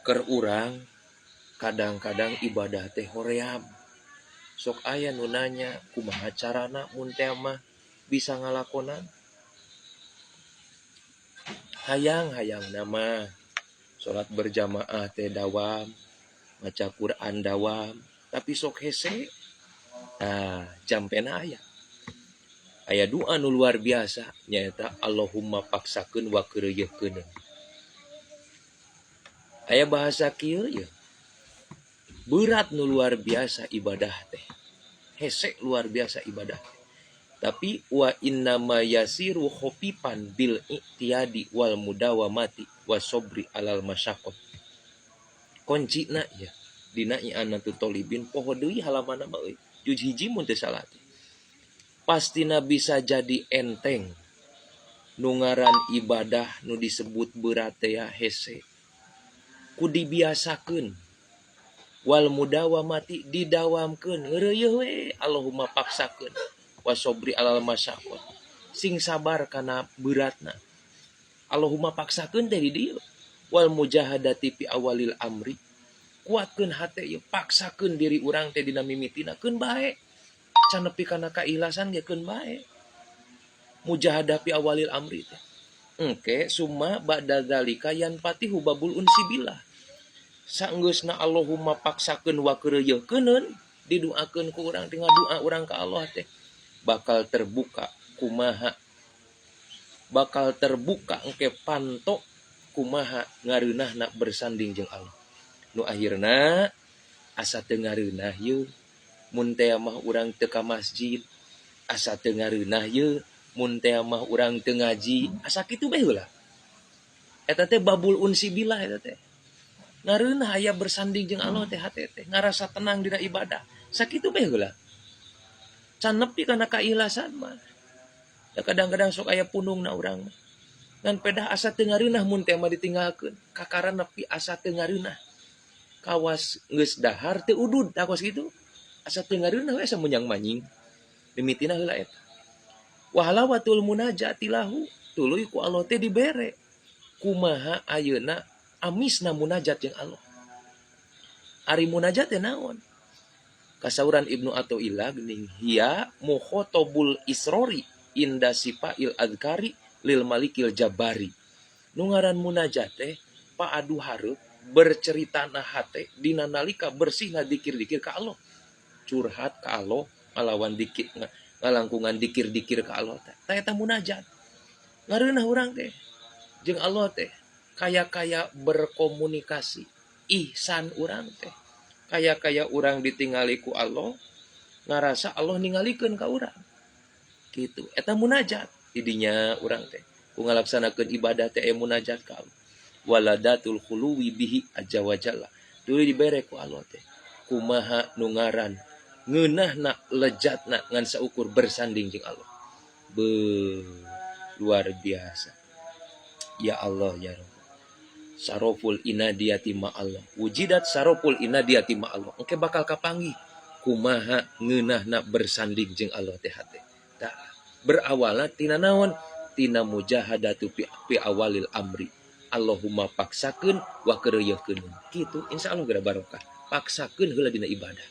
Keur urang kadang-kadang ibadah teh hoream. Sok aya nu nanya, kumaha carana mun teh mah bisa ngalakonan? Hayang-hayang nama salat berjamaah teh dawam, maca Quran dawam, tapi sok hese. Nah, jampena aya. Aya doa nu luar biasa, nyaeta Allahumma paksakeun wa keureuyeukeuneun. Aya bahasa kieu ye. Berat nu luar biasa ibadah teh. Hese luar biasa ibadah teh. Tapi wa innama yasiru khofifan bil i'tiyadi wal mudawamati wasobri alal masyaqqat. Kuncina ya dina I'anatut Tholibin, poho deui halaman mah euy. Juz 1 mun teu salah teh. Pastina bisa jadi enteng. Nu ngaran ibadah nu disebut berat teh ya, hese. Ku dibiasakeun. Wal mudawamati, didawamkeun, heureuyeun we, Allahumma paksakeun, wasobri alal masyaqqat, sing sabar kana beratna. Allahumma paksakeun teh di dieu, wal mujahadati fi awalil amri, kuatkeun hate ieu, paksakeun diri urang teh dina mimitina, keun bae can nepi kana kaikhlasan ge, keun bae mujahadah fi awalil amri teh. Engke summa ba'da dzalika yanfatihu babul unsi billah. Sanggeusna Allahumma paksakeun wa keureuyeukeuneun, diduakeun ku urang, tinggal doa urang ka Allah teh bakal terbuka kumaha, bakal terbuka engke panto kumaha ngareunahna bersanding jeung Allah. Nu akhirna asa teu ngareunah yeuh mun teh mah urang teu ka masjid, asa teu ngareunah yeuh mun teh mah urang teu ngaji, asa kitu bae heula. Eta teh babul unsi billah, eta teh ngareunah aya bersanding jeung Allah teh, hate teh ngarasa tenang dina ibadah, sakitu bae heula, can nepi kana kaikhlasan mah. Da kadang-kadang sok aya punungna urang mah, ngan pedah asa teu ngareunah mun teh mah ditinggalkeun, kakara nepi asa teu ngareunah, kawas geus dahar teu udud, tah kos kitu, asa teu ngareunah we, asa munyang manying mimitina heula. Eta wa halawatul munajati lahu, tuluy ku Allah teh dibere kumaha ayeuna amisna munajat jeung Allah. Ari munajat teh naon? Kasauran Ibnu Athaillah geuning, hiya mukhotobul isrori inda sifail adkari lil malikil jabari. Nu ngaran munajat teh paadu hareup, bercerita na hate dina nalika bersihna dikir-dikir ka Allah, curhat ka Allah ngalawan dikir, ngalangkungan dikir-dikir ka Allah teh. Tah, eta munajat, ngareunah urang teh jeung Allah teh kaya-kaya berkomunikasi. Ihsan urang teh kaya-kaya urang ditingali ku Allah, ngarasa Allah ningalikeun ka urang gitu. Eta munajat didinya urang teh ku ngalaksanakeun ibadah teh aya munajat ka Allah, waladatul khuluwi bihi azza wa jalla. Tuluy dibere ku Allah teh kumaha nu ngaran ngeunahna, lejatna ngan saukur bersanding jeung Allah. Be, luar biasa. Ya Allah, ya Rabb. Saroful inadiyati ma Allah, wujidat saroful inadiyati ma Allah. Engke bakal kapanggih kumaha ngeunahna bersanding jeung Allah teh hate. Tah, berawalna tina naon? Tina mujahadatu fi awalil amri, Allahumma paksakeun wa keureuyeukeuneun kitu. Insyaallah geura barokah. Paksakeun heula dina ibadah.